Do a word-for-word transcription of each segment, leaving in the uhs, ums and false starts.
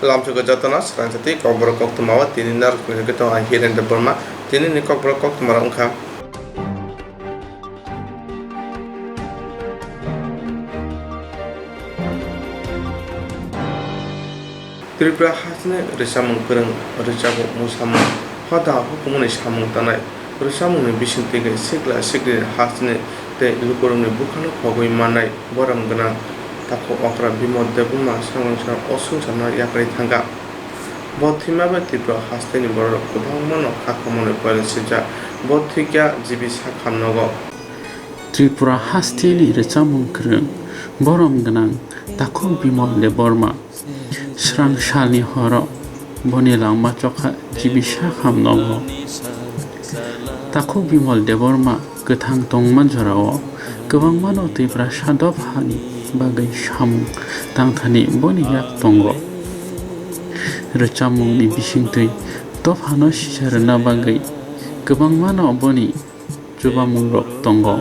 Lamsogo jotono swkang jati kokborok koktwma o tini narwk khe tongo ang Hiren Debbarma. Tini ni kokborok koktwma rok wngkha. Tripura hasteni rwchapmung kwrwng, rwchapmung, mwsamung, hoda hukumu ni samung tanai, rwchapmung ni bisingtwi khe sikla sikli hasteni tei lukurokni bukhano khogwi mannai borom gwnang takhuk okra Bimal Debbarma swngchar o swngcharno yakarwi thangkha. Bo thwima bai Tripura hasteni bororok kwbangmano kha khamunwi poila swijak. Bo thwikha G B Sakham nogo. Tripura hasteni rwchapmung kwrwng, borom gwnang takhuk Bimal Debbarma. Srang salni horo boni langma chokha G B Sakham nogo. Takhuk Bimal Debbarma kwthang tongma jorao kwbangmano Tiprasa dophani bagwi samung tangthani boni yak tongo. Rwchapmungni bisingtwi dophano sisa rwna bagwi kwbangmano boni chubamungrok tongo.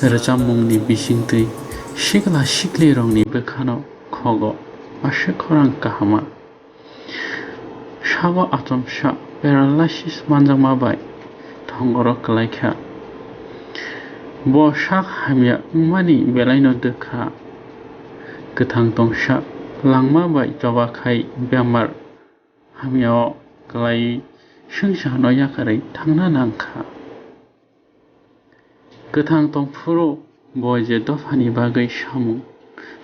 Rwchapmungni bisingtwi sikla siklirokni bwkhano khogo aswk khorang kahama. Sabo achomsa paralysis manjakma bai thongoro kwlaikha. Bo sak hamya wngmani belaino dwkha. Kwthang tongsa langma bai choba khai bemar hamyao kwlaiwi swngcharno yakarwi thangna nangkha. Kwthang tongphuru bo je dophani bagwi samung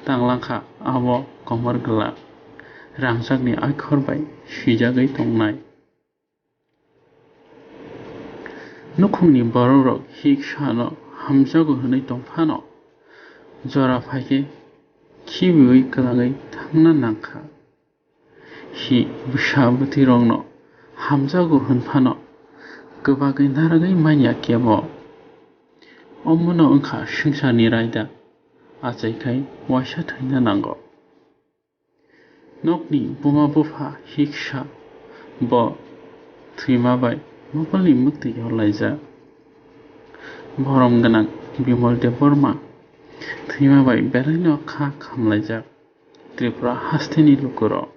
tanglangkha, abo komor glak rangchakni aikhor bai swijagwi tongnai. Nukhungni borokrok hik sano hamjago hwnwi tongphano, jora phaikhe khibiwi kwlangwi thangna nangkha. Hi bwsa bwtwirokno hamjago hwnphano kwbagwi narwgwi manya kebo. Omono wngkha swngcharni raida, achaikhai waisa thwina nango. Nokni buma bupha hiksa bo thwima bai mokholni mwktwi yorlaijak. Borom gwnang Bimal Debbarma thwima bai belaino kha khamlaijak. Tripura hasteni lukurok.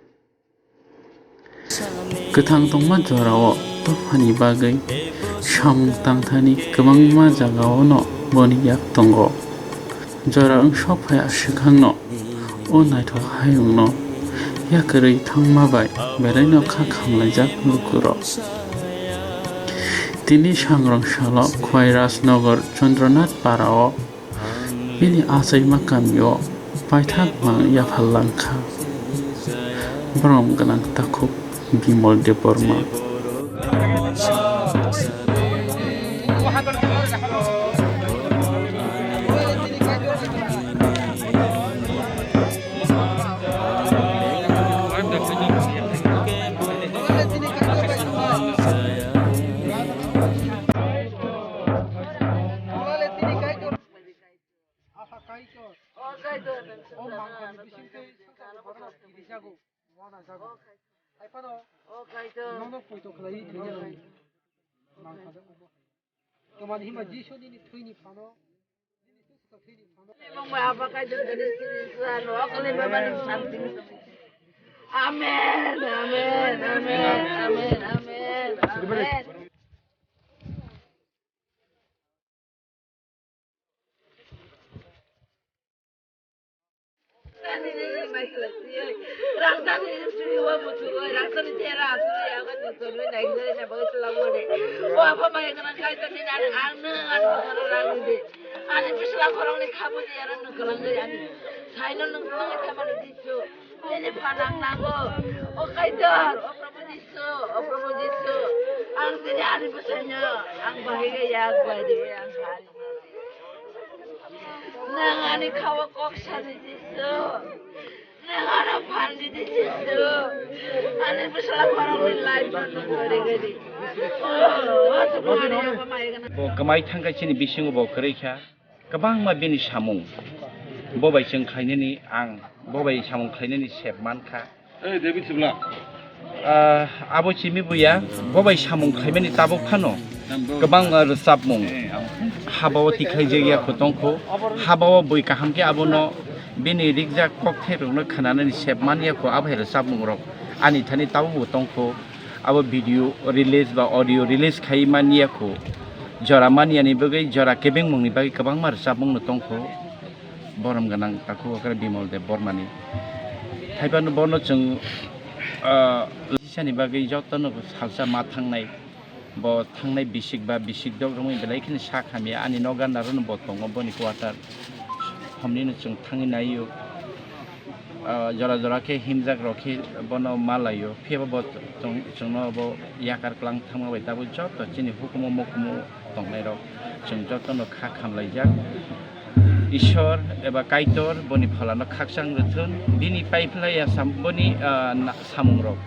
Kwthang tongma jorao dophani bagwi samung tangthani kwbangma jagaono boni yak tongo. Jora wng sok phai aswkangno o naithok hayungno yakarwi thangma bai belaino kha khamlaijak lukurok. Tini sangrong salo Khwai Rajnagar Chandranath Parao bini achaima kamio paithak mang yaphar langkha. Borom gwnang takhuk Bimal Debbarma. Asa Kaitor. O Kaitor, o mangkani bisingtwi swngcharni borok kirijago, wanajago. Hai phano nono poito khlaiwi thwinani mangkha. Tamani hima Jisu nini thwini phano, nini swkang thwini phano. Mungbai Aba Kaitor kani sini sano, akole baba ni santi. Amen, amen, amen, amen, amen, amen. Ani bisla khoroknwi kha buji aro nwng kwlangwi ani saino nwng tongwi thangmani Jisu. Nini phanang nango. O Kaitor, o Prabhu Jisu, o Prabhu Jisu. Ang tini ani bwsaino, ang bahai khe yak bai di, ang sari. Nwng ani khao kok sani Jisu. Nwng ano phan di di Jisu. Ani bwsla borokni life no nwng kwrwi khe di. O, o, o, Bo kwmai thangkha chini bisingo bo kwrwi kha. Kwbangma bini samung, bo bai chwng khlainani ang, bo bai samung khlainani sep man kha. Ei, David Sibla. Ah, abo chimi buya, bo bai samung khlaimani tabuk phano kwbang, ah, rwchapmung. Haba o tikhlai jagya kho tongkho, haba o bui kaham khe abono Bini rijak kokthairokno khnanani sep manya kho, abo hai rwchapmungrok ani thani tabukbo tongkho. Abo video release ba audio release khai manya kho. Jora manyani bagwi, jora kebengmungni bagwi kwbangma rwchapmungno tongkho. Borom gwnang takhuk okra Bimal Deb Bormani. Haiphano bono chwng, ah, sani bagwi jotono salsa ma thangnai. Bo thangnai bisik ba bisik dok romwi belai kheno sak hamya. Ani nok gana rono bo tongo, boni quarter. Homnino chwng thangwi naio. Ah, jora jora khe himjak rok khe bono ma laio. Phiya bo chwng, chwngno bo yakar kwlang thangma bai tabuk joto chini hukumu mukumu tongnairok chwng jotono kha khamlaijak. Ishwar eba Kaitor boni pholano khakchang rwthun, bini paiphlai ya sam-, boni, ah, na-, samungrok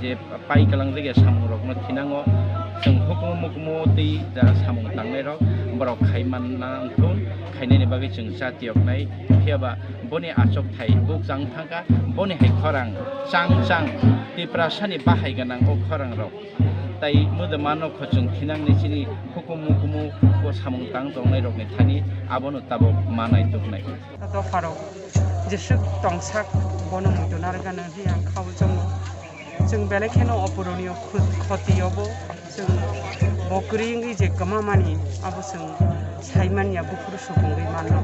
je pai kalangjak ya samungrokno thinango chwng hukumu mukumu tei jara samung tangnairok borok khai manna wngthun, khainani bagwi chwng cha tiyoknai. Phiyaba boni achukthai bukchang thangkha, boni hai khorang chang chang Tiprasani bahai gwnang o khorangrok. Tai mudamano khochwng thinangni chini hukumu kumu bo samung tang tongnai rokni thani abono tabuk manai tubunai. Dopharok jeswk tongsak bono muitu narwkna hwnwi ang kha o chongo. Chwng belai kheno opuroniyo khu-, khoti obo chwng bo kwrwi wngwi je kwmamani abo chwng saimanya buphuru sukungwi manno.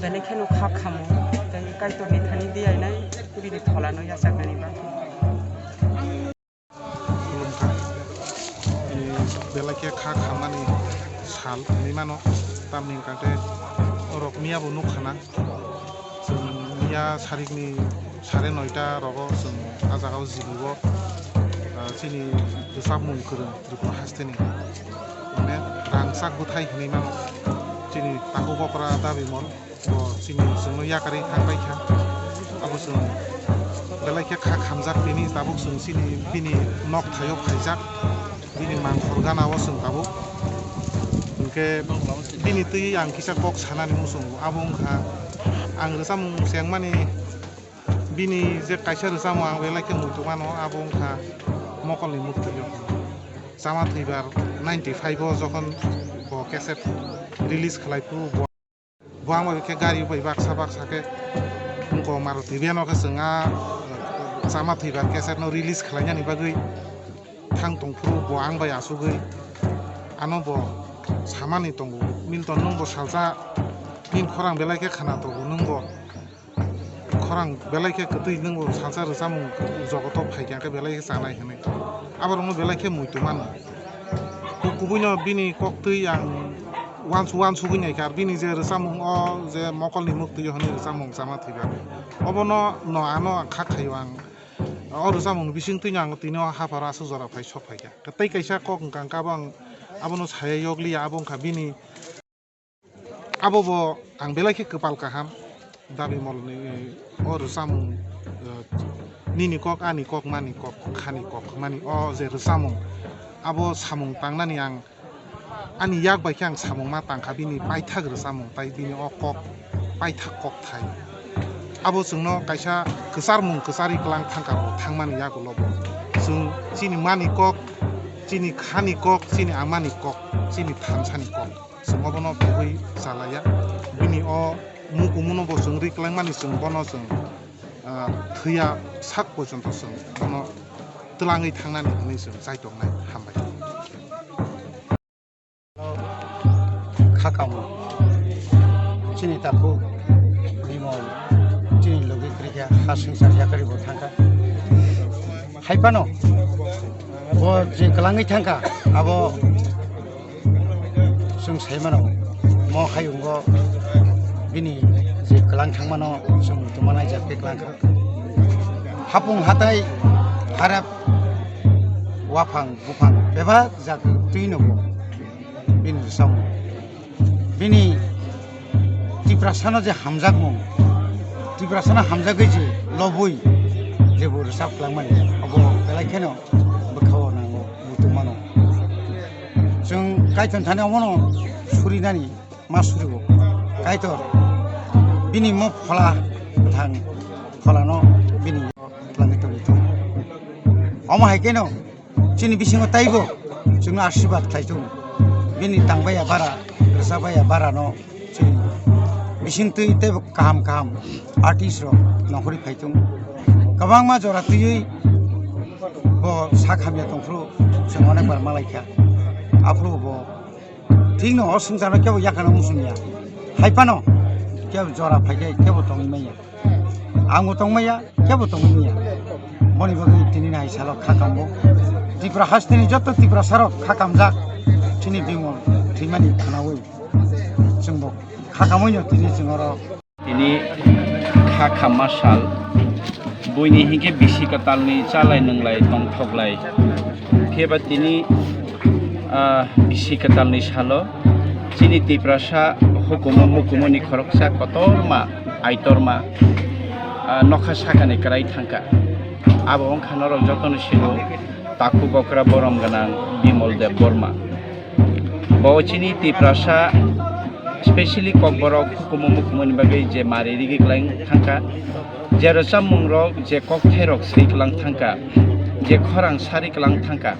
Belai kheno kha khamo tei Kaitorni thani diyainai bini pholano yachaknani bagwi. Khulumkha. Bini belai khe kha khamani sal hinwi mano. Tamni hwnkha khe norok miyabo nukha na. Chwng miya sarikni sare noita rogo chwng a jagao jilibo, ah, chini rwchapmung kwrwng Tripura hasteni. Mane rangchak bwthai hinwi mano. Chini takhuk okra Dabi Mol. Bo chini chwngno yakarwi thang bai kha. Abo chwng belai khe kha khamjak tini, tabuk chwng chini bini nok thaio phaijak, bini mangkhor gana o chwng tabuk. Hinkhe bini twi ang kisa kok sanani muchungo, abo wngkha ang rwchapmung chengmani, bini je kaisa rwchapmung ang belai khe muitu mano, abo wngkha Mokolni Muktwi o. Chama thwibar ninety five o jokhon bo cassette release khlai phuru bo Bo ang bai khe gari bai baksa baksa khe wngkok Maruti van o khe chwng a, eh, Chama Thwibar cassette no release khlainani bagwi thang tong phuru bo ang bai achugwi ano bo samani tongo, "Milton, nwng bo salsa, nini khorang belai khe khna tongo, nwng bo khorang belai khe kwtwi, nwng bo salsa rwchapmung jogoto phai kha khe belai khe chanai," hwnwi. Aborokno belai khe muitu mano. Ku-, kubui no bini kok twi ang uansu-, uansugui naikha, ar bini je rwchapmung o je Mokolni Muktwi o hwnwi rwchapmung Chama Thwibar, obono no ano kha khaio ang. O rwchapmung bising twi no ang tini o hapharo aswk jora phai sok phaikha. Tei kaisa kok wngkha, wngkha bo ang abono saya yokliya, abo wngkha bini. Abo bo ang belai khe kwpal kaham, Dabi Molni o rwchapmung, eh, nini kok, ani kok, mani kok, khani kok, mani o je rwchapmung, abo samung tangnani ang ani yak bai khe ang samung ma tangkha, bini paithak rwchapmung tai bini o kok paithak kok thai. Abo chwngno kaisa kwcharmung kwcharwi kwlang thangkha bo thangmani yagulo bo. Chwng chini mani kok, chini khani kok, chini amani kok, chini thansani kok. Chwng obono pogwi chalaiya. Bini o mukumuno bo chwng ri kwlangmani chwng bono chwng, ah, thwiya sak pojonto chwng bono twlangwi thangnani hwnwi chwng chaitongnai. Hambai. Kha kamo. Chini takhuk Bimol, chini logi kwrwikha, ha swngchar yakarwi bo thangkha. Haiphano bo je kwlangwi thangkha, abo chwng sai mano, mo hayungo bini je kwlang thangmano chwng tuma naijak khe kwlangkha. Hapung hatai harap waphang buphang bebak jak twi nogo bini rwchapmung. Bini Tiprasano je hamjakmung, Tiprasano hamjagwi je lobwi jebo rwchap kwlangmani, obo belai kheno bwkhao nango, muitu mano. Chwng Kaitor thani omono surinani ma surigo. Kaitor bini mo phola kwthang pholano bini twlangwi tongwi tongo. Omo hai kheno chini bisingo taibo chwngno asirwad khlai tongo. Bini tangbaiya bara, rwchapbaiya barano chini Bising twi teibo kaham kaham artist rok nongkhorwi phai tongo. Kwbangma jora twiwi bo sak hamya tongphuru chwng onek bar malaikha. Aphuru bo thikno o swngcharno kebo yakarno muchungya. Hai phano kebo jora phaikhe kebo tongwi manya. Angbo tongmaya, kebo tongmaya. Boni bagwi tini nai salo kha kambo. Tripura hasteni joto Tiprasarok kha kamjak. Chini bimol thwimani khwnawi. Chwngbo kha kamwino tini chwng oro. Tini kha khamma sal. Buini hinkhe bisi kwtalni chalai nwnglai tongthoklai. Phiya ba tini, ah, bisi kwtalni salo chini Tiprasa hukumu mukumuni khoroksa kotorma Aitorma, ah, nokha sakani kwrai thangkha. Abo wngkha norok jotono sino takhuk okra borom gwnang Bimol Deb Borma. Bo chini Tiprasa, specially Kokborok hukumu mukumuni bagwi je mari rigi kwlang thangkha, je rwchapmungrok, je kokthairok swi kwlang thangkha, je khorang sari kwlang thangkha,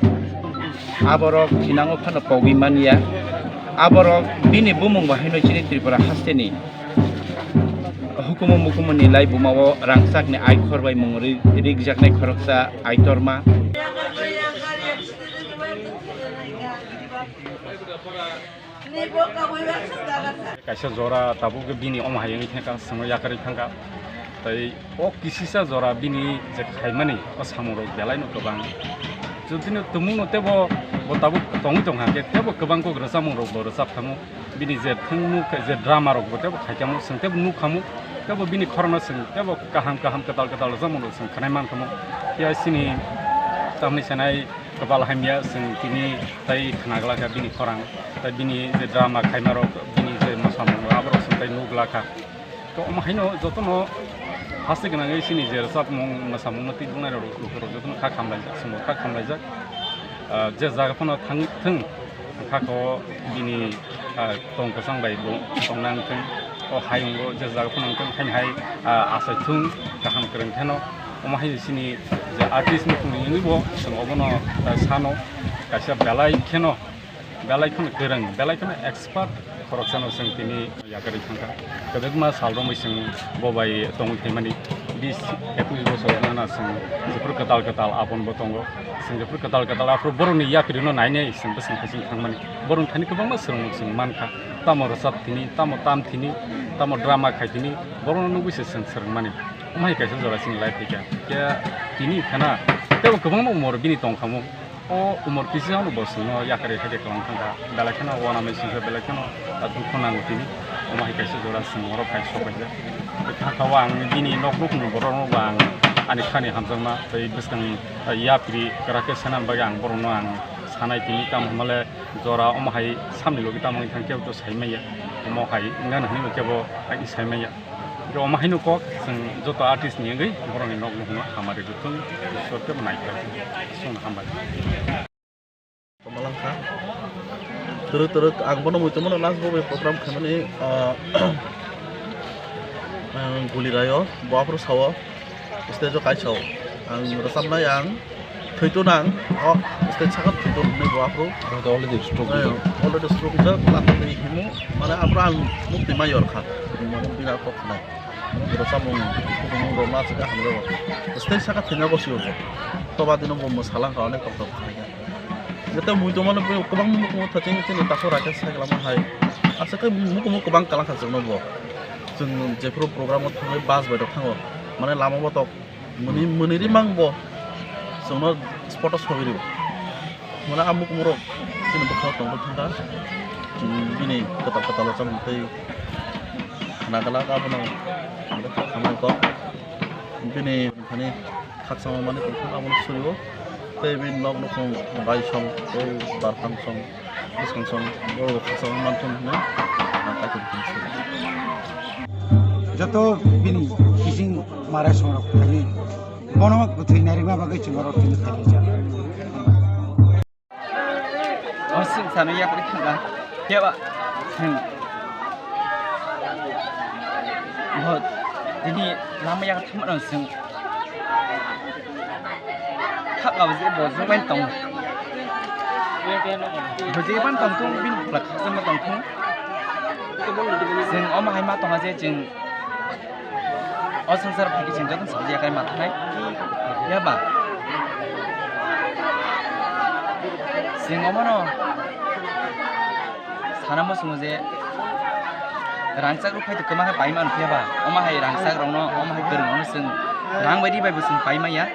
aborok thinango phano pogwi manya. Aborok bini bumung bo haino chini Tripura hasteni hukumu mukumuni lai bumao rangchakni aikhor bai mung ri-, rikjaknai khoroksa Aitorma. Kaisa jora tabuk bini omo hai wngwi thangkha, chwngno yakarwi thangkha. Tei o kisisa jora bini je khaimani o samungrok belaino kwbang. Jodino tumungno tebo bo tabuk tongwi tongkha khe tebo kwbang kok rwchapmungrok bo rwchap thango. Bini je thwngmung khe je drama rok bo tebo khaikhamu, chwng tebo nukhamu, tebo bini khorokno chwng tebo kaham kaham kwtal kwtal rwchapmung rok chwng khwnai mankhamu. Phiya chini tamni sanai kwbal hamya chwng tini tai khwnaglakha bini khorang, tai bini je drama khaima rok, bini je mwsamung rok, aborok chwng tai nuglakha. To omo haino jotono haste gwnangwi chini je rwchapmung mwsamungno twi bungnai rok lukurok jotono kha khamlaijak, chwngbo kha khamlaijak. Ah, je jaga phano thang thung, kha kho bini, ah, tong kwchang bai bo tongna wng thung. O hayungo je jaga phano wng thung, haini hai, ah, achai thung kaham kwrwng kheno. Omo hai chini je artist ni thung wngwi bo chwng obono, ah, sano kaisa belai kheno, belai kheno kwrwng, belai kheno expert khoroksano chwng tini yakarwi thangkha. Kwbangma sal romwi chwng bo bai tongwi phaimani, bis ekwis bosor wngna chwng jephuru kwtal kwtal aboni bo tongo. Chwng jephuru kwtal kwtal aphuru borokni yaprino nainai chwng bwswng hai chwng thangmani. Borokni thani kwbangma swrwngmung chwng mankha. Tamo rwchap thini, tamo tam thini, tamo drama khai thini, borokno nugwi se chwng swrwngmani. Omo hai kaisa jora chini life phaikha. Khe tini khana teibo kwbangma umor bini tongkhamu. O umor kisa ano bo chwngno yakarwi khaide kwlang thangkha. Belai kheno uanamai singkha, belai kheno, ah, dukhu nango tini. Omo hai kaisa jora chwng oro phai sok paikha. Thangkha o ang bini nok nukhungni borokno bo ang ani khani hamjakma tei bwskang, ah, yapri kwrak khe sanani bagwi ang borokno ang sanai tini. Tamo hwnba le jora omo hai samni logi tamo wngkha kebo to sai manya. Omo hai wngnani hwnwi kebo hai sai manya. Omo haino kok chwng joto artist ni wngwi borokni nok nukhungno hamari rwthung, Ishwar khe bo naikha. Chwngno hambai. Kwmalangkha. Twrwk twrwk ang bono muitu mano last bo bai program khaimani, ah, ang Guliraio bo aphuru sao, stage o kaisa o ang rwchapnai ang. Thwito nang, o stage saka thwito hwnwi bo aphuru. Bo to already stroke Eh, rijak. Already stroke rijak, lama twi himo, mane aphuru ang mukti ma yor kha. Mane bira kok khnai. Bwrwi samung, samung rok ma swkha hamjao. Stage saka thwina bo sio bo. Toba dino bo mwsalang kha, onek tok tok khnai kha. Jete mui tongmano bo kwbang mukhumu thaching chini takhuk raikhe sai kwlama hai. Aswk khe mukhumu kwbang kwlang kha chwngno bo. Chwng jephuru program o thangwi bus bai rok thango. Mane lama bo tok. Mwnwi, mwnwi ri mang bo chwngno spot o sogwi rio. Mane a mukhumu rok chini bwkhao tongwi thangkha. Chwng bini kwtal kwtal o chamung tei khna glak abono khamai kok. Bini thani khakchangma manwi tongkha abono surio. Tei bini nok nukhung bai song tei barthang song. Bwskang song borok khaksa wng mantun hwnwi ang kaitor tong sio. Joto bini kising marai songrok khainwi bono kwthwi narikma bagwi chwng oro tini khainai jak. O sing sano yak ri khanga keba sing. Bo tini lama yak thangma sing. Thak abo je bo jong bai tong. Bo je ban tong thung bin phlak khaksa ma tong thung. Chwng omo hai ma tongo je chwng o swngchar phaikhe chwng jotono sajaknai ma thanai. Phiya ba chwng omono sana muchungo je rangchak rok phai tongma khe pai mano, phiya ba omo hai rangchak rokno, omo hai kwrwng rokno chwng rang bai ri bai bo chwng pai maya.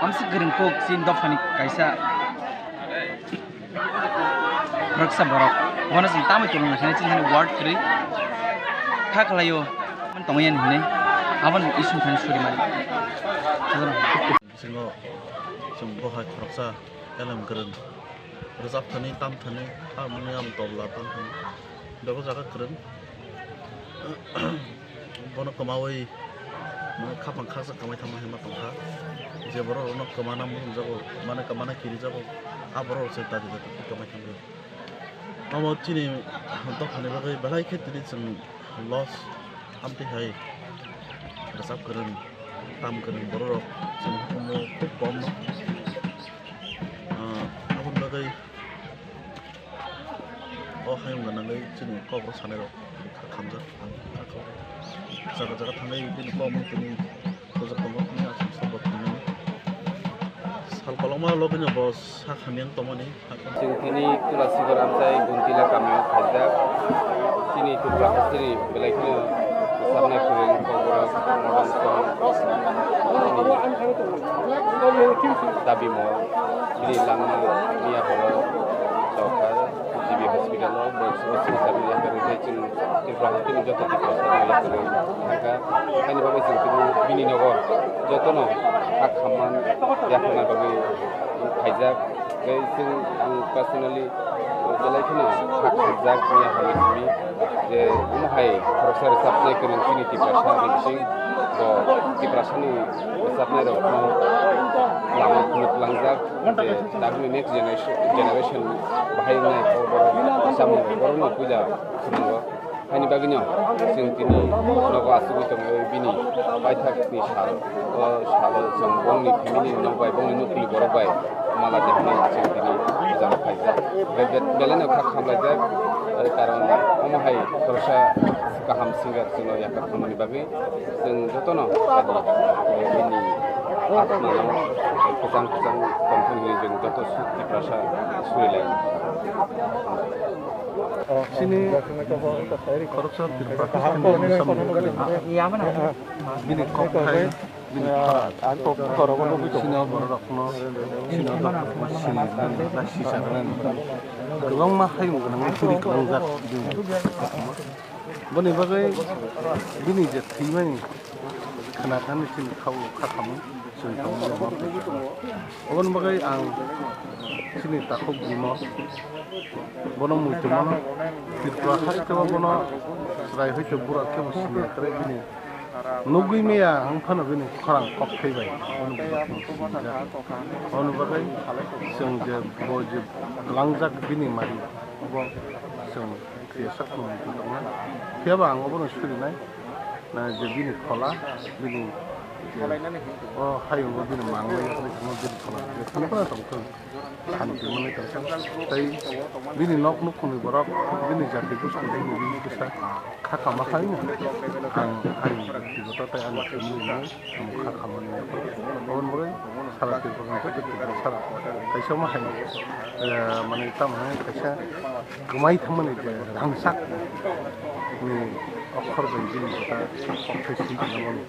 Omo se kwrwng kok chini dophani kaisa khoroksa borok. Bono chwng tamwi tongna khe chini thani ward kwrwi kha khlaio. Tongwi ani hinwi aboni ising thani suri mani. Bisingo chwng bo hai khoroksa elem kwrwng rwchap thani, tam thani, harmonium, tobla tam thani, bebak jaga kwrwng. Bono kwmawi, mane, khapang khaksa kwmai thangma hinma tongkha. Je borok rokno kwmana muchungjago, mane, kwmana kirijago, a borok rok se dati dati khe kwmai thangwi. Omo chini dophani bagwi belai khe tini chwng loss, amtwi hai rwchap kwrwng, tam kwrwng borok rok chini hukumu khub kom. Ah, aboni bagwi o hayung gwnangwi chini kok rok sanai rok kha khamjak, ang kha kha jaga jaga thangwi bini kok mung tini bujak tongo, bini aswk sabo thangmani. Sal kolokma logino bo sak hamya wng tongmani. Chwng thani Tulasigor amchai Guntila kamio khaijak. Chini Tripura hasteni belai kheno bwsarnai kwrwng, kokborok, modern song, dabi mol, bini langma miya horo chokha G B hospital o borok sugo sini sabi yakarwi tei chwng Tripura hasteni joto Tiprasa no yakarwi thangkha. Haini bagwi chwng tini bini nogo jotono hak hamman yakarna bagwi khaijak. Tei chwng, ang personally belai kheno kha khamjak miya hamya simi je omo hai khoroksa rwchapnai kwrwng chini Tiprasa ni bising bo Tiprasa ni rwchapnai rok no lama phunuk langjak je tabukni next generation, generation bahai wngnai bo borok samung borok no puila phunukgo. Haini bagwino chwng tini nogo achugwi tongo bini paithakni sal. O salo chwng bongni family nok bai, bongni nukni borok bai mala jahani chwng tini jang phaijak. Be-, be-, belai no kha khamlaijak, eh, karon omo hai khoroksa kaham singer chwngno yakar khamani bagwi chwng jotono bini atmano kwchang kwchang tongthok hinwi chwng joto Tiprasa surilaio. Chini khoroksa Tripura Christian Organisation ni bini kokthai, bini khorang, chini borok rokno, chini borok rokno sini rwna, sisa rwna, kwbangma hayung gwnangwi churi kwlangjak bini. Boni bagwi bini je thwimani khna thani chini khao kha khamwi chwng tongmani ma phai. Oboni bagwi ang chini takhuk bwrwino bono muitu mano Tripura hai khe bono chwrai hai khe burak khe bo sini kwrwi bini nugwi maya wng phano bini khorang kok thai bai. Oboni bagwi chwng je bo je langjak bini mari bo chwng Phiya sak tongmani tongna. Phiya ba ang obono surinai. Na je bini phola, bini je o hayungo bini manglai, bini phola. Khana khana tongthok. Santi manwi tongthok. Tai bini nok nukhungni borok, bini jati bwskango bini bini kisa kha kama khaino. Ang hayung bini tai ang family ni. Kha khamani aboni bagwi sara Tripura ni joto Tripura sara kaisa ma hai, eh, mane tamo hai kaisa kwmai thangmani je rangchak ni okhor bai bini kok thai swi tongmani.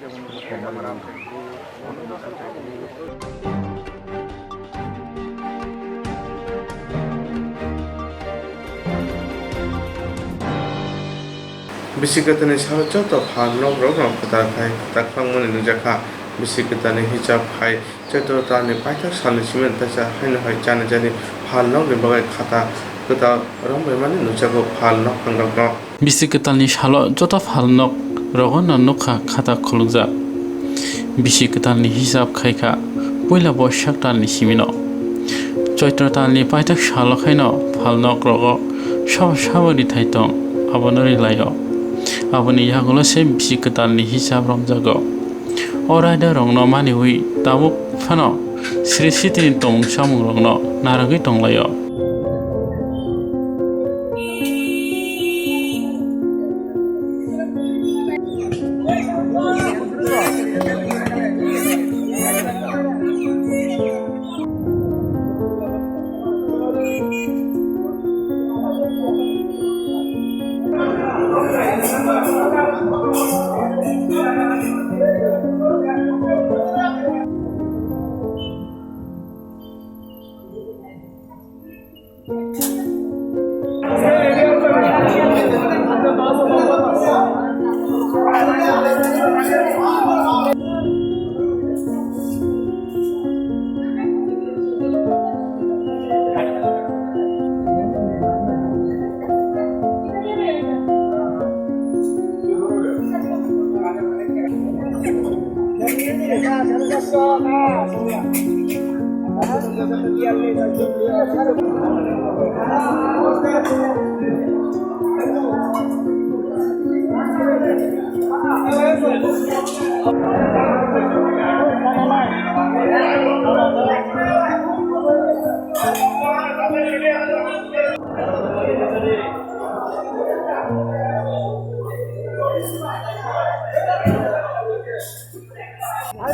Bisi kwtalni salo joto phal nok rok no kwtal khai kwtal kwbangmani nukjakha. Bisi kwtalni hisab khai Chaitro talni paithak salni simi taisa haino hai jani jani phal nokni bagwi khata kwtal rombaimani nukjago phal nok phangrokno. Bisi kwtalni salo joto phal nok rogo no nukha khata khulukjak. Bisi kwtalni hisab khaikha puila boisak talni simino. Choitro talni paithak salo khaino phalnok rogo sabo sabo rithai tong, abono rilaio. Aboni yagulo se bisi kwtalni hisab romjago. O raida rokno maniwi tabuk phano sri sitini tong samung rokno narwgwi tonglaio.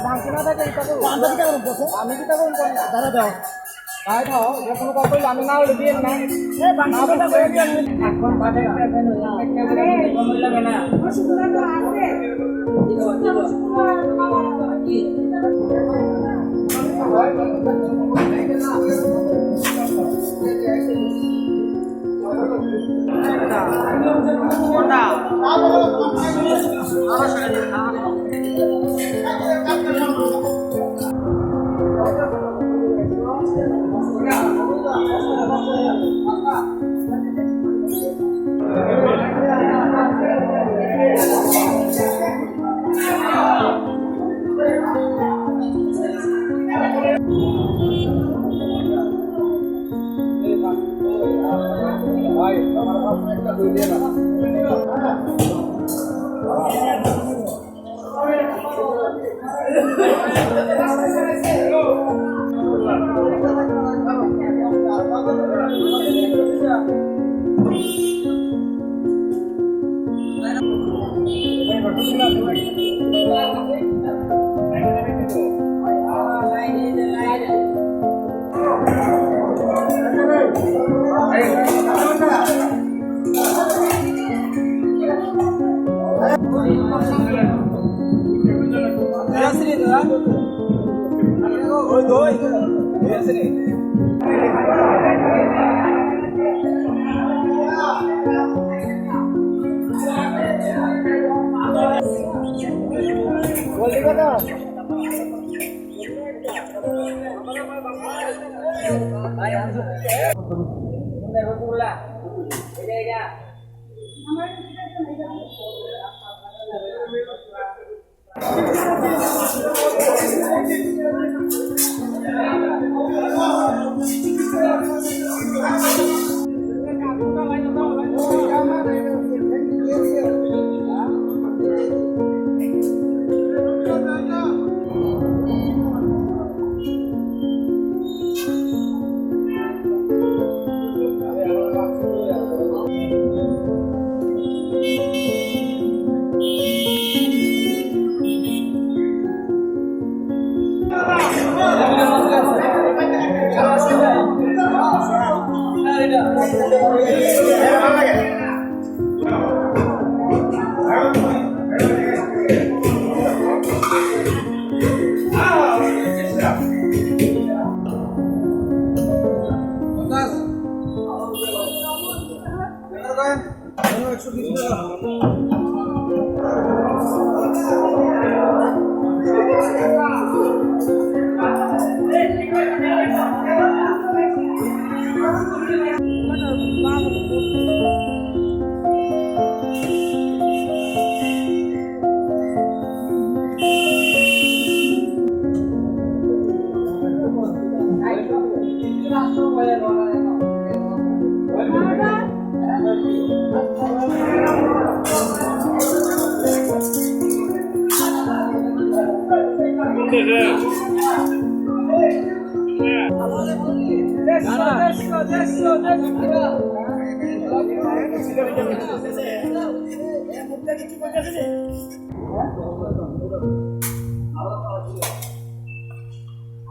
Bangsi na thake ita ko. Bangsi na thake ita ko. Ami kita ko dara dao. Dai thao, ya kono kok koi ami na ule bien na. Eh, bangsi na thake bien na. Akon bade ka.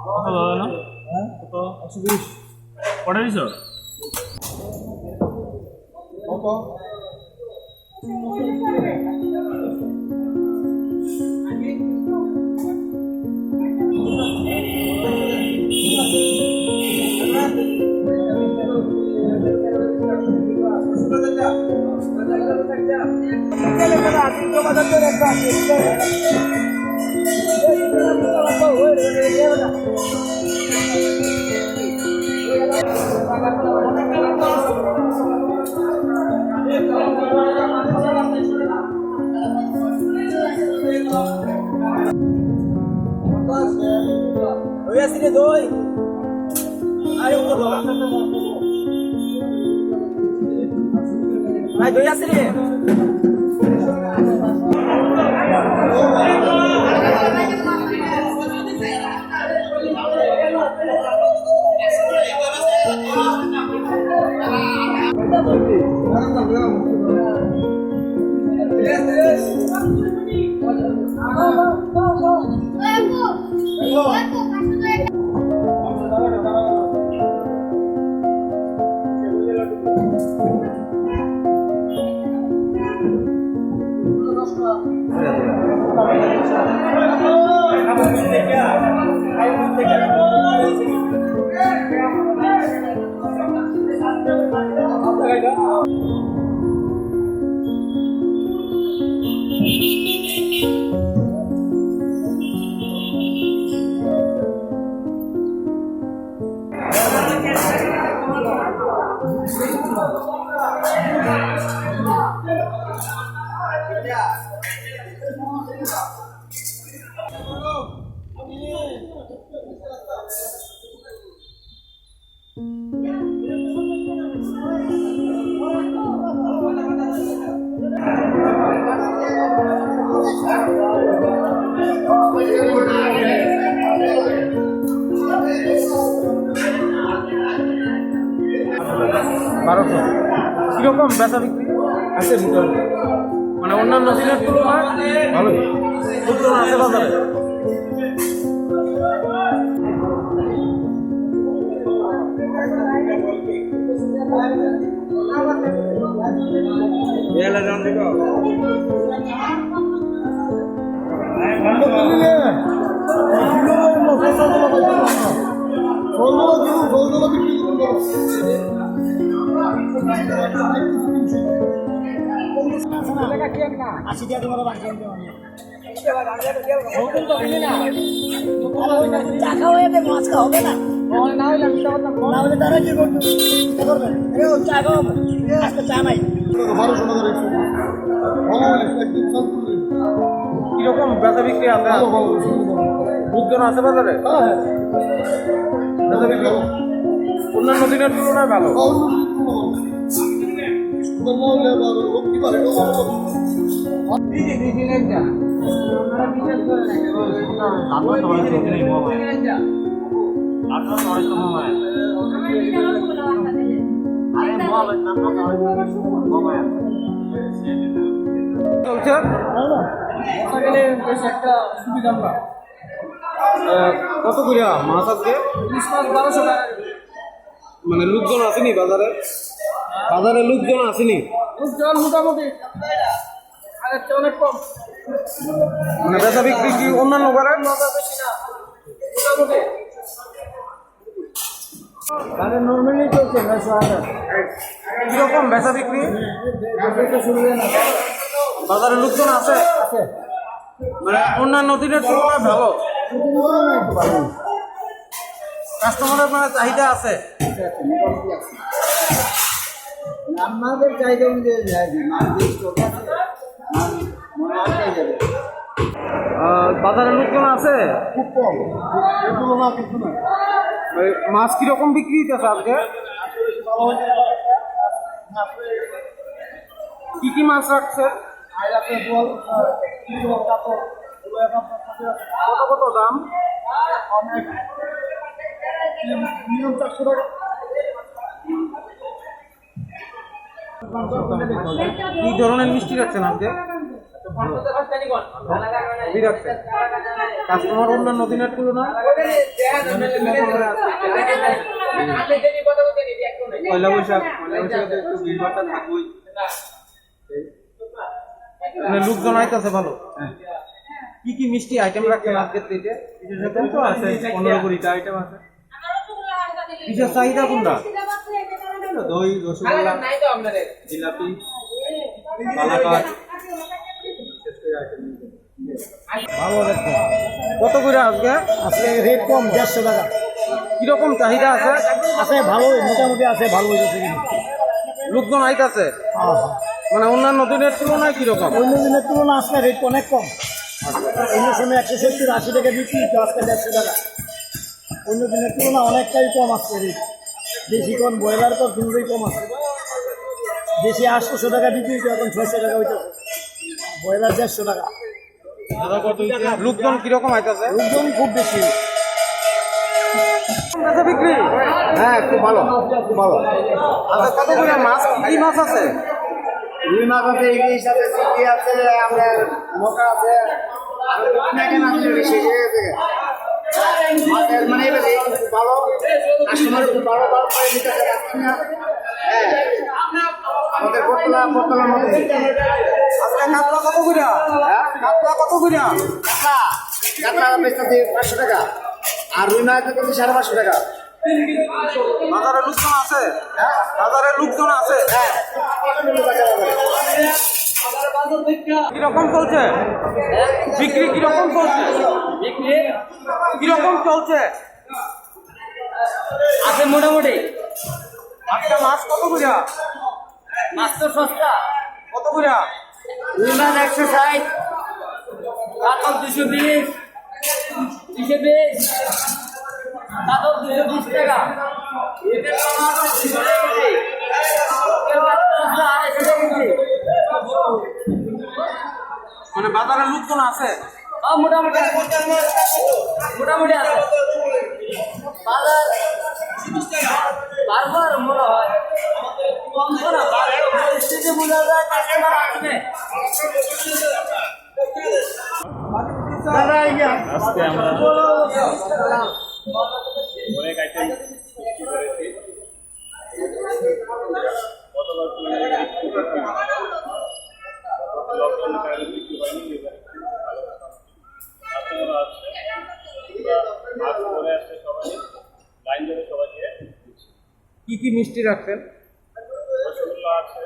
কত দাদা না? হ্যাঁ? কত? একশো বিশ। কটা দিছো? কত? Doi asini, doi. Ayo, ulo. Bai, doi asini. বারোশো। কিরকম বেচা বিক্রি? আছে মোটামুটি। মানে অন্যান্য দিনের তুলনায় ভালোই। লোকজন আছে বাজারে। আশি টাকা তোমার বাকি আনতে হবে। চা খাও, এতে মাছ খাওয়া হবে না। না হলে তারা কি করবে? চিন্তা করবে। এ, ও চা খাও, আজকে চা নাই। বারোশো টাকার একশো। ভালো হয়েছে, একদম সন্তুষ্ট। কিরকম বেচা বিক্রি আপনার? ভালো, ভালো, সুন্দর, ভালো। লোকজন আছে বাজারে? হ্যাঁ, হ্যাঁ। বেচা বিক্রি অন্যান্য দিনের তুলনায় ভালো। হ্যাঁ, অন্যান্য দিনের তুলনায় ভালো। চলছে? আহ, কত করিয়া মাছ আজকে? ইলিশ মাছ বারোশো টাকা। মানে লোকজন আসেনি বাজারে? বাজারে লোকজন আসেনি? লোকজন মোটামুটি আগের চেয়ে অনেক কম। মানে বেচা বিক্রি কি অন্যান্য বারে? না, বেশি না। মোটামুটি। বাজার normally চলছে, নয়শো হাজার। কিরকম বেচা বিক্রি? বাজারে লোকজন আছে? আছে। মানে অন্যান্য দিনের তুলনায় ভালো। কাস্টমারের মানে চাহিদা আছে। আমাদের চাহিদা অনুযায়ী যায় না, মাল বেশি চলছে, মাল মনে হয় পেয়ে যাবে। আহ, বাজারে লোকজন আছে? খুব কম, এগুলো না কিছু না। এই মাছ কিরকম বিক্রি হইতেছে আজকে? কি কি মাছ রাখছে? কত কত দাম? মিনিমাম চারশো টাকা। কি ধরনের মিষ্টি রাখছেন আজকে? ভালো। কি রাখছেন? কাস্টমার অন্যান্য দিনের তুলনায়? পয়লা বৈশাখ, পয়লা বৈশাখে তো একটু ভিড়ভাড়টা থাকবেই। মানে লোকজন আইতাছে ভালো। কি কি মিষ্টি আইটেম রাখছেন আজকের দিনে? বিশেষত তো আছে, পনেরো কুড়িটা আইটেম আছে। বিশেষ চাহিদা কোনটা? দই, রসগোল্লা, জিলাপি, কালাকাঁদ, বিশেষ করে আইটেম। ভালো লাগছে। কত করে আজকে? আজকে রেট কম, দেড়শো টাকা। কিরকম চাহিদা আছে? আছে ভালোই, মোটামুটি আছে ভালোই। লোকজন আইতাছে? হ্যাঁ, হ্যাঁ। মানে অন্যান্য দিনের তুলনায় কিরকম? অন্য দিনের তুলনায় আজকে রেট অনেক কম। অন্য সময় একশো সত্তর আশি টাকা বিক্রি হতো, আজকে দেড়শো টাকা। অন্য দিনের তুলনায় অনেকটাই কম আজকে রেট। দেশি কম, ব্রয়লার তো দুটোই কম আছে। দেশি আটশোশো টাকা বিক্রি হতো, এখন ছয়শো টাকা হইতেছে। ব্রয়লার দেড়শো টাকা। লোকজন কিরকম আইতাছে? লোকজন খুব বেশি। বেচা বিক্রি? হ্যাঁ, খুব ভালো, খুব ভালো। আচ্ছা, কত করে মাছ, কি মাছ আছে? রুই মাছ আছে, ইলিশ আছে, চিংড়ি আছে, আপনার মোটা আছে। আর বিভিন্ন আইটেম আছে, বেশি হয়ে গেছে। মাছের মানে এবার এই খুব ভালো, কাস্টমার খুব ভালো, ভালো করে নিতে চায় কাস্টমার। হ্যাঁ, আমাদের বোতলা, বোতলার মধ্যে। আজকে কাতলা কত করে? হ্যাঁ? কাতলা কত করে? কাতলা, কাতলা বেচতেছি পাঁচশো টাকা, আর রুই মাছ বেচতেছি সাড়ে পাঁচশো টাকা। বাজারে লোকজন আছে? হ্যাঁ? বাজারে লোকজন আছে? হ্যাঁ। কিরকম চলছে? বিক্রি কিরকম চলছে? বিক্রি কিরকম চলছে? আছে মোটামুটি। আজকে মাছ কত করে? মাছ তো সস্তা। কত করে? রুই মাছ একশো ষাট, কাতল দুশো বিশ, দুশো বিশ, কাতল দুশো বিশ টাকা। এদের তো মাছ দুশো টাকা কেজি। কেউ একশো, আড়াইশো টাকা কেজি। মানে বাজারে লোকজন আছে? হ্যাঁ, মোটামুটি আছে। মোটামুটি আছে। বাজার বারবার মনে হয় কমছে না, বাজার পরিস্থিতি বোঝা যায়, কাস্টমার আসবে। আজকে আমরা অনেক আইটেম বিক্রি করেছি। গতবার তুলনায় একটু কম। লকডাউনের কারণে বিক্রি হয়নি, এবার একটু ভালো। কাস্টমারও আসছে। মাছ ধরে আসছে সবাই, লাইন ধরে সবাইকে দিচ্ছি। কি কি মিষ্টি রাখছেন? রসগোল্লা আছে,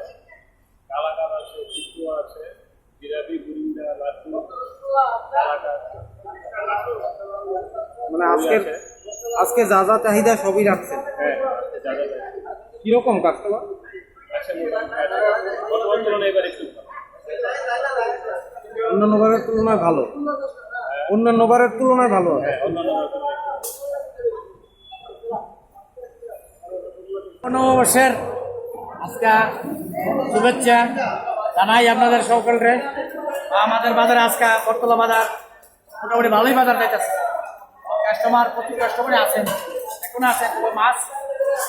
কালাকাঁদ আছে, চিত্ত আছে, জিলাপি, বুরিন্দা, লাড্ডু, কালাকাঁদ। মানে আজকে, আজকে যা যা চাহিদা সবই রাখছেন? হ্যাঁ, আজকে যা যা চাহিদা। কিরকম কাস্টমার? আচ্ছা, মোটামুটি আছে। গতবার তুলনায় এবার একটু ভালো। অন্যান্য বারের তুলনায় ভালো। অন্যান্য বারের তুলনায় ভালো আছে। হ্যাঁ, অন্যান্য বারের তুলনায় একটু ভালো। নববর্ষের আজকে শুভেচ্ছা জানাই আপনাদের সকলকে। আমাদের বাজারে আজকে বটতলা বাজার মোটামুটি ভালোই বাজার যাইতেছে, কাস্টমার, প্রচুর কাস্টমারই আছেন, এখন আছেন। তবে মাছ,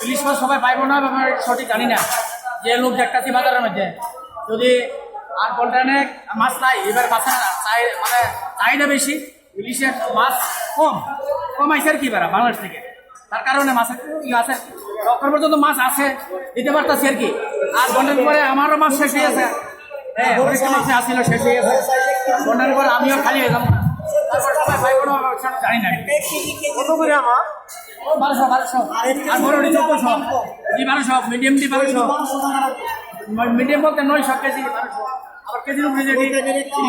ইলিশ মাছ সবাই পাইবো না, ব্যাপারে সঠিক জানি না। যে লোক দেখতেছি বাজারের মধ্যে, যদি আর বলতে মাছ নাই, এবার মাছের চাই, মানে চাহিদা বেশি। ইলিশের মাছ কম, কম আইছে আর কি, বেড়া বাংলাদেশ থেকে, তার কারণে মাছের ইয়ে আছে, এখন পর্যন্ত মাছ আছে, দিতে পারতাছি আর কি। আর বন্যার পরে আমারও মাছ শেষ হয়ে গেছে। হ্যাঁ, অনেকটা মাছ আসছিল, শেষ হয়ে গেছে। বন্যার পরে আমিও খালি হয়ে যাবো। তারপর সবাই ভাই বোন আমার সঙ্গে জানি না। কত করে আমার? বারোশো, বারোশো। আর বড় হলে চোদ্দশো। জি, বারোশো, মিডিয়াম জি বারোশো। মিডিয়াম বলতে নয়শো কেজি, বারোশো। আবার কেজির উপরে যদি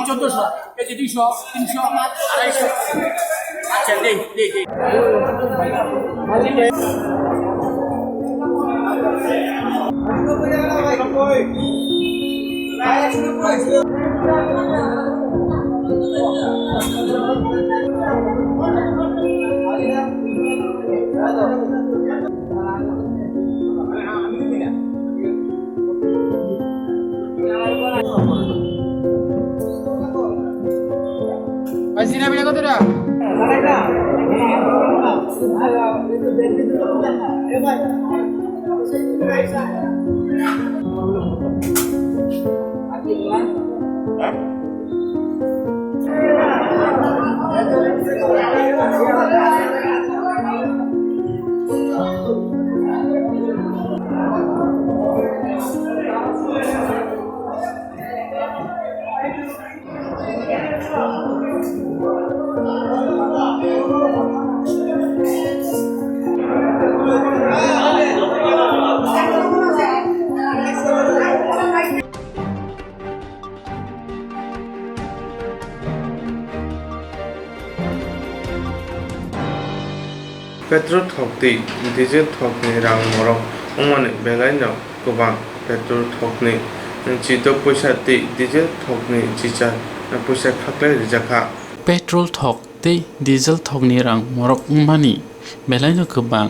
চোদ্দশো, কেজি দুইশো, তিনশো, আড়াইশো। আচ্ছা, দেই, দেই, দেই। ভাই, সিনা পিঠা কত টাকা? Petrol thok tei diesel thokni rang morok wngmani belaino kwbang. Petrol thokni chidok poisa tei diesel thokni chichar poisa khaklai rijak kha. Petrol thok tei diesel thokni rang morok wngmani belaino kwbang.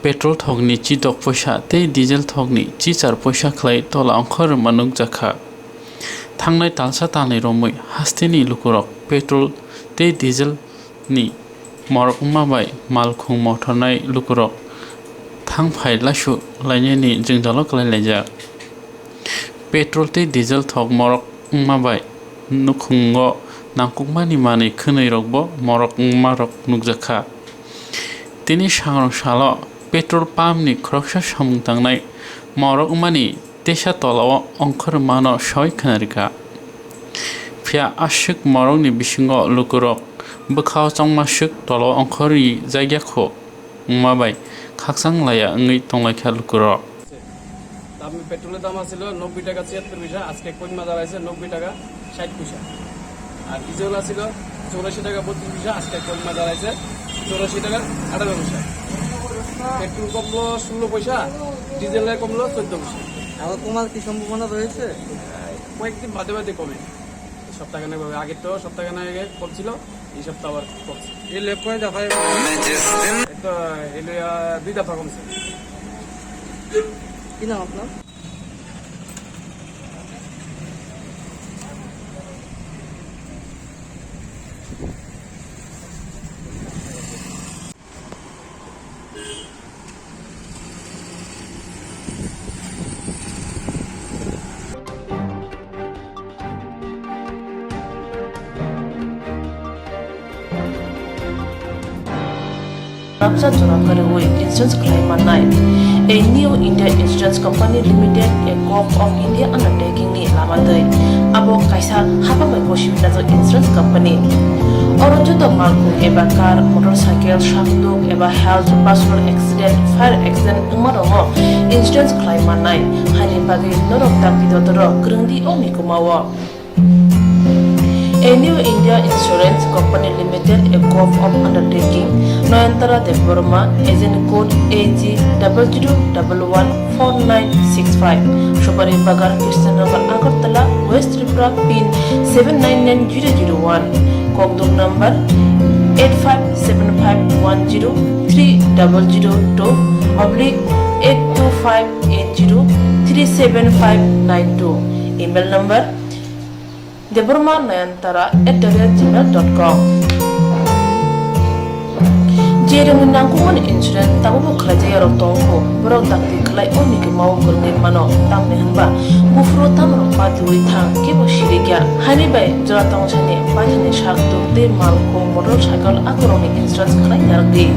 Petrol thokni chidok poisa tei diesel thokni chichar poisa khlai tola ongkhorma nukjakha. Thangnai talsa talni romwi hasteni lukurok petrol tei diesel ni morok wngma bai malkhung mothornai lukurok thangphai laisu lainani jwngjalo kwlai laijak. Petrol tei diesel thok morok wngma bai nukhungo nangkukmani manwi khwnwi rokbo morok wngmarok nukjakha. Tini sangrong salo petrol pump ni khoroksa samung tangnai morok wngmani teisa tolao ongkhormano soi khwnarikha. Phiya aswk morokni bisingo lukurok bwkhao chongmaswk tolao ongkhorwi jakya kho wngma bai khakchang laya wngwi tonglaikha lukurok. দাম, পেট্রোলের দাম আছিল নব্বই টাকা ছিয়াত্তর পয়সা, আজকে কইমা দাঁড়াইছে নব্বই টাকা ষাট পয়সা। আর ডিজেল আছিল চৌরাশি টাকা বত্রিশ পয়সা, আজকে কইমা দাঁড়াইছে চৌরাশি টাকা আঠারো পয়সা। পেট্রোল কমলো ষোলো পয়সা, ডিজেলে কমলো চোদ্দ পয়সা। আবার কমার কি সম্ভাবনা রয়েছে? কয়েকদিন বাদে বাদে কমে, সপ্তাহখানেক ভাবে। আগে তো সপ্তাহখানেক আগে কম ছিল, এই সপ্তাহ আবার কমছে। এই লেপ কয় দফায়? এই তো এলো, আহ, দুই দফা কমছে। কি নাম আপনার? Rabjak jora kwrwi insurance khlai mannai. A New India Insurance Company Limited, a Govt of India undertaking ni lama twi abo kaisa hapang bai gosi najak insurance company. Oro joto malkhung eba car, motorcycle, sakduk eba health, personal accident, fire accident wngma rokno insurance khlai mannai. Haini bagwi norok dakti dotoro kwrwng di o mikuma o. A New India Insurance Company Limited, a Govt of Undertaking, Noyantara Debbarma, agent code A G double zero double one four nine six five, Supari Bagan, Krishnanagar, Agartala, West Tripura, pin seven nine nine zero zero one, kokduk number eight five seven five one zero three double zero two oblique eight two five eight zero three seven five nine two, email number Debbarma Nayantara at the rate gmail dot com. Je rwngwi nangkukmani insurance tabukbo khlaijak yarok tongkho, borok dakti khlai o mikima o kwrwngwi mano, tamni hwnba buphuru tamrok patiui thang kebo sirikya. Haini bai jora tongsani paithani sak tuk tei malkhung motorcycle akorokni insurance khlai narwkdi.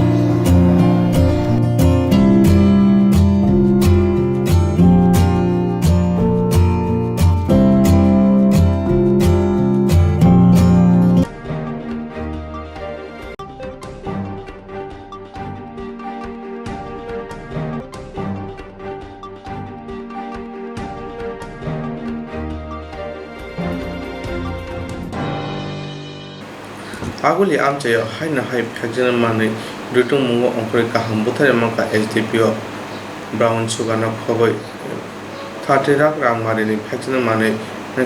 Aguli amchaio haino hai phekjaknai manwi rwtwngmungo ongkhorwi kaham bwtharwi mankha S D P O Brown Sugar no khobwi thirty lakh rang marini phekjaknai manwi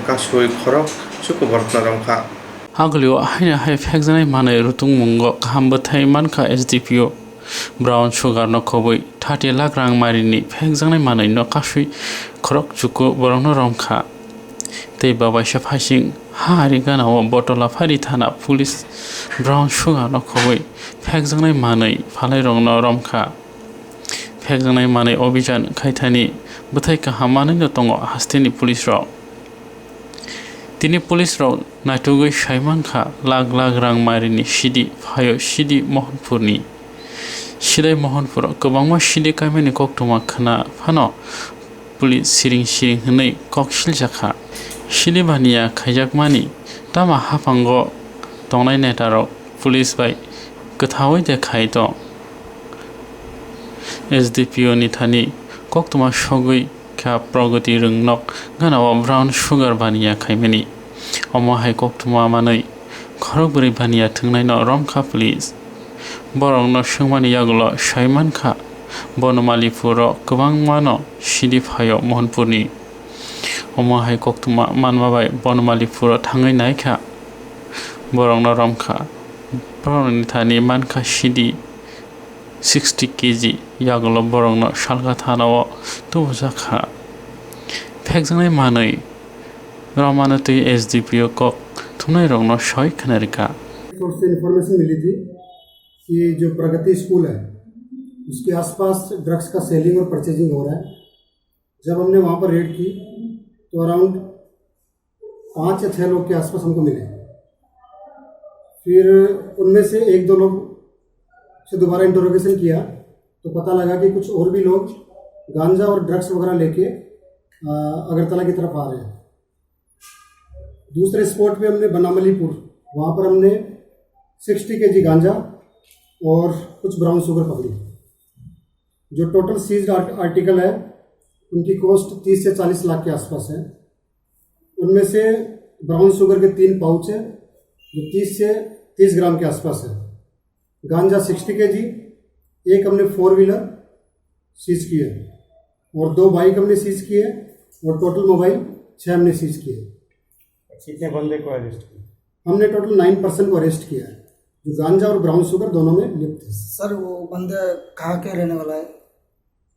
kasui khorok chukuborokno romkha. Agulio haino hai phekjaknai manwi rwtwngmungo kaham bwthai mankha S D P O Brown Sugar no khobwi thirty lakh rang marini phekjaknai manwi no kasui khorok chuku borokno romkha. Tei babaisa phaising ha ari gana o Botolaphari thana police Brown Sugar no khobwi phekjaknai manwi phalai rokno romkha. Phekjaknai manwi obijan khaithani bwthai kaham manwino tongo hasteni police rok. Tini police rok naitugwi saimankha, lakh lakh rang mairini sidi phaio sidi Mohanpurni. Sidai Mohanpuro kwbangma sidi kaimani koktwma khwna phano police siring siring hwnwi kok siljakha. Sidi baniya khaijakmani tama haphango tongnai netarok police bai kwthaui de khai tong. S D P O ni thani koktwma sogwi kha Pragati Rwngnok ganao brown sugar baniya khaimani. Omo hai koktwma manwi khorok bwrwi baniya thwngnaino romkha police. Borokno swngmani yagulo saimankha Bonomalipuro kwbangmano sidi phaio Mohanpurni. Omo hai koktwma manma bai Bonomalipuro thangwi naikha, borokno romkha. Borokni thani mankha sidi sixty K G, yagulo borokno salka thanao tubujakha. Phekjaknai manwi romano twi S D P O kok thumnairokno soi khna rwkha. Source से इन्फॉर्मेशन मिली थी कि जो प्रगति स्कूल है, उसके आसपास ड्रग्स का सेलिंग और परचेजिंग हो रहा है। जब हमने वहाँ पर रेड की, तो अराउंड पाँच या छः लोग के आसपास हमको मिले। फिर उनमें से एक दो लोग से दोबारा इंटरोगेशन किया, तो पता लगा कि कुछ और भी लोग गांजा और ड्रग्स वगैरह लेके, अ, अगरतला की तरफ आ रहे हैं। दूसरे स्पॉट पे हमने बनामलीपुर, वहाँ पर हमने सिक्सटी केजी गांजा और कुछ ब्राउन शुगर पकड़ी। जो टोटल सीज्ड आर्ट-, आर्टिकल है, उनकी कॉस्ट तीस से चालीस लाख के आसपास है। उनमें से ब्राउन शुगर के तीन पाउच है, जो तीस से तीस ग्राम के आसपास है। गांजा सिक्सटी केजी, एक हमने फोर व्हीलर सीज की है और दो बाइक हमने सीज की है और टोटल मोबाइल छः हमने सीज किए हैं। कितने बंदे को अरेस्ट किया? हमने टोटल नाइन पर्सन को अरेस्ट किया है, जो गांजा और ब्राउन शुगर दोनों में लिप्त है। सर, वो बंदा कहाँ के रहने वाला है?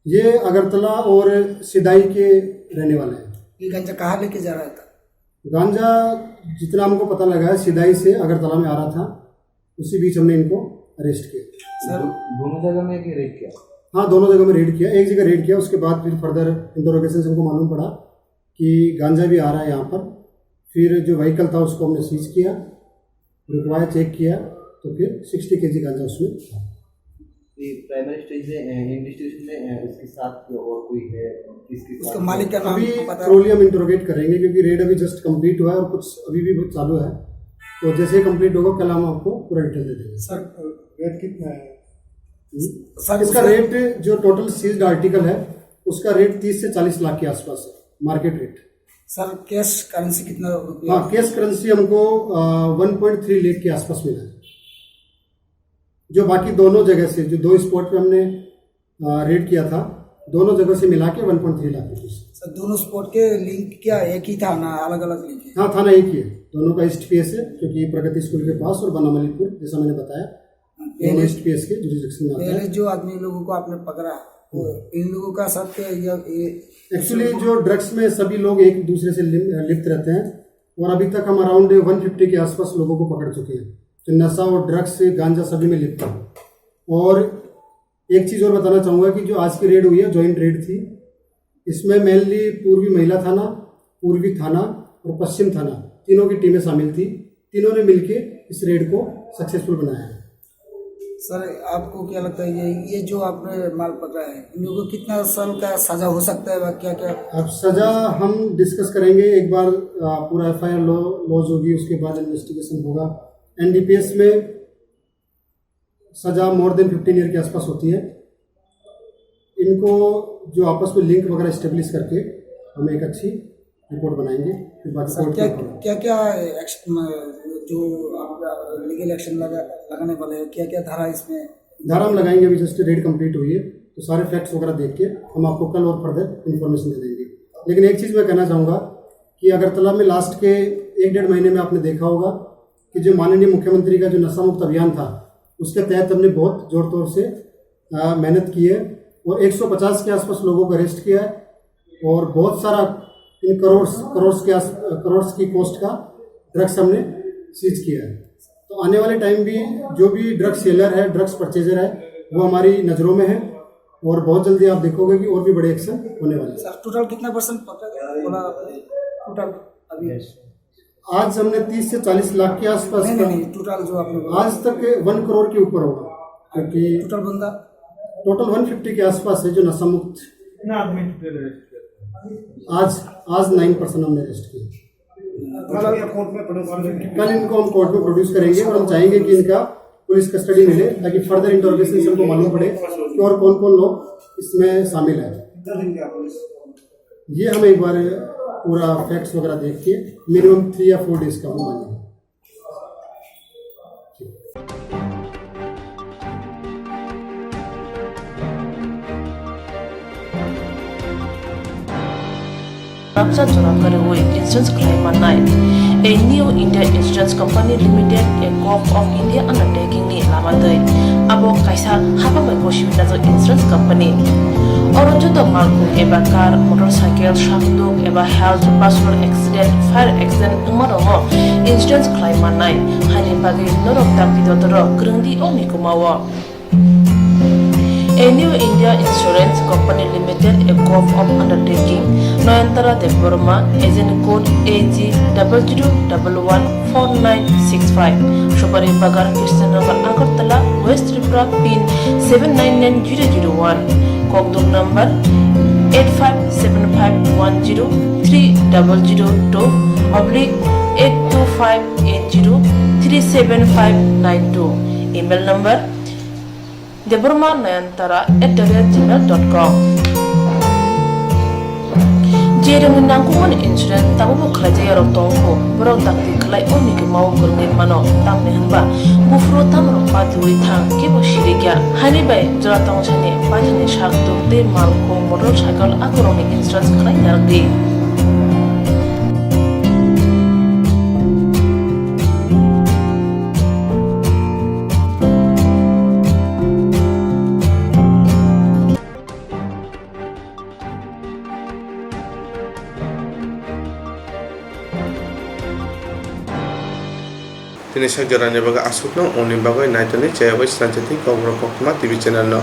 ये अगरतला और सिदाई के रहने वाले हैं। ये गांजा कहाँ लेके जा रहा था? गांजा, जितना हमको पता लगा है, सिदाई से अगरतला में आ रहा था, उसी बीच हमने इनको अरेस्ट किया। सर, दो-, दोनों जगह में कि रेड किया? हाँ, दोनों जगह में रेड किया। एक जगह रेड किया, उसके बाद फिर फर्दर इंटरोगेशन से हमको मालूम पड़ा कि गांजा भी आ रहा है यहाँ पर। फिर जो व्हीकल था, उसको हमने सीज किया, रुकवाया, चेक किया, तो फिर सिक्सटी केजी गांजा उसमें था। ये प्राइमरी स्टेज में, अ, इन्वेस्टिगेशन में, अ, उसके साथ जो और कोई है, किसके उसका साथ मालिक है? क्या नाम अभी पता? थ्रोली हम इंटरोगेट करेंगे, क्योंकि रेड अभी जस्ट कंप्लीट हुआ है और कुछ अभी भी चालू है। तो जैसे ही कंप्लीट होगा, कल हम आपको पूरा डिटेल दे देंगे। सर, रेट कितना है? हम्म? सर, इसका उसका रेट, जो टोटल सीज्ड आर्टिकल है, उसका रेट तीस से चालीस लाख के आसपास है, market rate. Sir, cash currency कितना रुपया? हाँ, कैश करेंसी हमको, अ, वन पॉइंट थ्री लाख के आसपास मिला है। जो बाकी दोनों जगह से, जो दो स्पॉट पे हमने, अ, रेड किया था, दोनों जगह से मिला के one point three lakh rupees. Sir, दोनों स्पॉट के लिंक क्या एक ही था ना, अलग-अलग लिंक है? हाँ, थाना एक ही है। दोनों का ईस्ट पीएस है, क्योंकि प्रगति स्कूल के पास और बनामलीपुर, जैसा मैंने बताया, दोनों पहले, ईस्ट पीएस के जुरिडिक्शन में आता है। पहले जो आदमी लोगों को आपने पकड़ा, वो हम्म। इन लोगों का साथ क्या ये, ये एक्चुअली जो ड्रग्स में सभी लोग एक दूसरे से लिम-, लिप्त रहते हैं और अभी तक हम अराउंड वन फिफ्टी के आसपास लोगों को पकड़ चुके हैं, जो नशा और ड्रग्स से गांजा सभी में लिप्त है। और एक चीज़ और बताना चाहूँगा कि जो आज की रेड हुई है, जॉइंट रेड थी, इसमें मेनली पूर्वी महिला थाना, पूर्वी थाना और पश्चिम थाना, तीनों की टीमें शामिल थी। तीनों ने मिलके इस रेड को सक्सेसफुल बनाया है। सर, आपको क्या लगता है, ये, ये जो आपने माल पकड़ा है, इन लोगों को कितना साल का सजा हो सकता है, क्या क्या? अब सजा हम डिस्कस करेंगे एक बार, आ, पूरा एफआईआर लॉ-, लॉज होगी, उसके बाद इन्वेस्टिगेशन होगा। एनडीपीएस में सजा मोर देन फिफ्टीन ईयर के आसपास होती है। इनको जो आपस में लिंक वगैरह एस्टेब्लिश करके हम एक अच्छी रिपोर्ट बनाएंगे, फिर बाकी सर, कोर्ट क्या, में क्या, क्या एक्शन, जो आप लीगल एक्शन लगा, लगाने वाले हैं, क्या, क्या धारा इसमें? धारा हम लगाएंगे, अभी जस्ट रेड कंप्लीट हुई है, तो सारे फैक्ट्स वगैरह देख के हम आपको कल और फर्दर इन्फॉर्मेशन दे देंगे। लेकिन एक चीज़ मैं कहना चाहूँगा कि अगरतला में लास्ट के एक डेढ़ महीने में आपने देखा होगा कि जो माननीय मुख्यमंत्री का जो नशा मुक्त अभियान था, उसके तहत हमने बहुत जोर तौर से, अ, मेहनत की है और एक सौ पचास के आसपास लोगों को अरेस्ट किया है और बहुत सारा इन करोड़, करोड़ के आस-, करोड़ की कॉस्ट का ड्रग्स हमने सीज किया है। तो आने वाले टाइम भी जो भी ड्रग्स सेलर है, ड्रग्स परचेजर है, वो हमारी नज़रों में है। और बहुत जल्दी आप देखोगे कि और भी बड़े एक्शन होने वाले हैं। सर, टोटल कितना परसेंट पकड़ा गया? बोला आपने? टोटल अभी? आज हमने तीस से चालीस लाख के आसपास नहीं, का नहीं, नहीं, टोटल जो आपने बोला। आज तक वन करोड़ के ऊपर होगा, क्योंकि टोटल बंदा? टोटल वन फिफ्टी के आसपास है जो नशा मुक्त। कितना आदमी टोटल अरेस्ट किया? आज, आज नाइन पर्सन हमने अरेस्ट किए। मतलब, कल इनको हम कोर्ट में प्रोड्यूस करेंगे और हम चाहेंगे कि इनका पुलिस कस्टडी मिले, ताकि फर्दर इंटरोगेशन से हमको मालूम पड़े कि और कौन कौन लोग इसमें शामिल हैं। कितना दिन का पुलिस? ये हम एक बार पूरा फैक्ट्स वगैरह देख के मिनिमम थ्री या फोर डेज का हम मानेंगे। Rangchak jora kwrwi insurance khlai mannai. A New India Insurance Company Limited, a Gov of India undertaking ni lama twi. Abo kaisa hapang bai gosi wngjak insurance company. Oro joto malkhung eba car, motorcycle, sakduk eba health, personal accident, fire accident wngma rokno insurance khlai mannai. Haini bagwi norok dakti dotoro kwrwngdi o mikumao. A New India Insurance Company Limited, a Gov of undertaking, Nayantara Debbarma, agent code A G double zero double one four nine six five, Supari Bagan, Krishnanagar, Agartala, West Tripura, pin seven nine nine zero zero one, Kokduk number eight five seven five one zero three double zero two oblique eight two five eight zero three seven five nine two, email number Debbarma Nayantara at the rate gmail dot com. Je rangni nangkukmani insurance tabukbo khlaijak yarok tongkho, borok dakti khlai o mikimao kwrwngwi mano, tamni hwnba buphuru tamrok patiwi thang kebo sirikya. Haini bai jora tongsani paithakni sak tuk tei malkhung motorcycle akorokni insurance khlai narwkdi. Tini sak jorani bagwi aswkno, uni bagwi naitoni chayawai swnamjadi Kokborok Koktwma T V channel no.